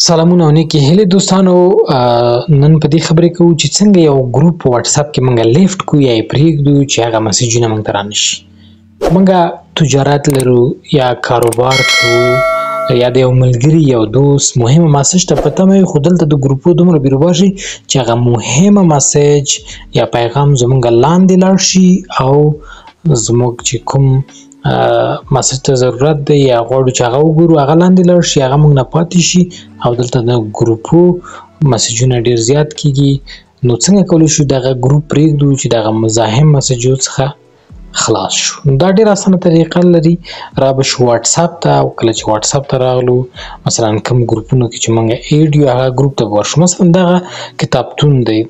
سلامونه او نیکې هیلې دوستانو. نن په دې خبرې کوو چې څنګه یو ګروپ په واتساپ کې موږ left کو یا یې پرېږدو چې هغه مسیجونه موږ ته رانشي. موږ تجارت لرو یا کاروبار کوو یا د یو ملګري یو دوست مهمه message ته په تمه یو، خو دلته د ګروپو دومره بیروبار شي چې هغه مهمه message یا پیغام زموږ لاندې لاړ شي او زموږ چې کوم message ته ضرورت دی یا غواړو چې هغه وګورو هغه لاندې لاړ شي، هغه موږ نه پاتې شي او دلته د ګروپو مسیجونه ډیر زیات کیږي. نو څنګه کولی شو دغه ګروپ پرېږدو چې دغه مزاحم مسیجو څخه خلاص شو؟ دا ډیر اسانه طریقه لري. را به شو واتساپ ته، او کله چې واتساپ ته راغلو مثلا کوم ګروپونو کې چې موږ add یو هغه ګروپ ته به ورشو. مثلا دغه کتابتون دی،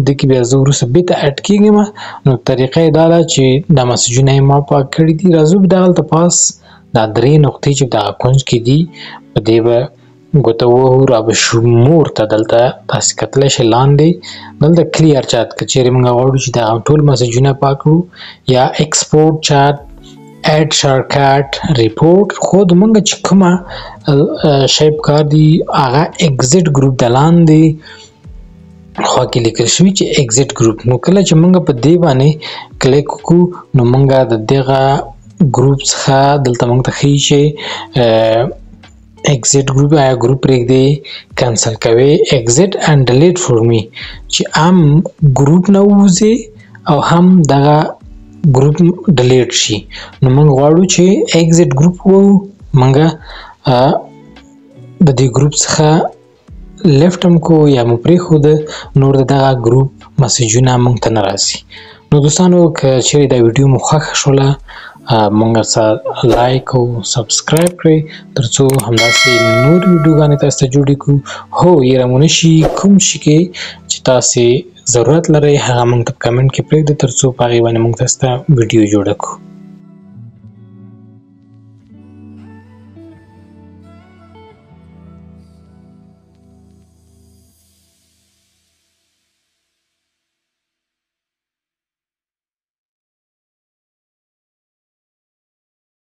دې کې بیا زه وروسته بیرته add کېږم. نو طریقه یې دا ده چې دا مسیجونه یې ما پاک کړي دي، راځو دغلته پاس دا درې نقطې چې دغه کنج کې دي په دې به ګوته ووهو، را به شو more ته. دلته تاسې کتلی شئ لاندې دلته clear chat، که چیرې موږ غواړو چې دغه ټول مسیجونه پاک کړو، یا export chat، add shortcut، report. خو د موږ چې کومه شی پکار دي هغه exit group د لاندې خوا کې لیکل شوي چې exit group. نو کله چې موږ په دې باندې کلیک وکړو نو موږ د دغه ګروپ څخه دلته موږ ته ښیي چې exit group، آیا ګروپ پرېږدي، cancel کوي، exit and delete for me، چې هم ګروپ نه ووځي او هم دغه ګروپ delete شي. نو موږ غواړو چې exit group وو، موږ د دې ګروپ څخه left هم کو یا مو پرېښوده، نور د دغه ګروپ مسیجونه موږ ته نه راځي. نو دوستانو که چیرې دا ویډیو مو خوښه شوله موږ سره like او subscribe کړئ ترڅو همداسې نور ویډیوګانې تاسو ته جوړې کړو. هو یې مو نه شي کوم شي کې چې تاسې ضرورت لرئ هغه موږ ته په comment کې پرېږدئ ترڅو په هغې باندې موږ تاسو ته ویډیو جوړه کړو.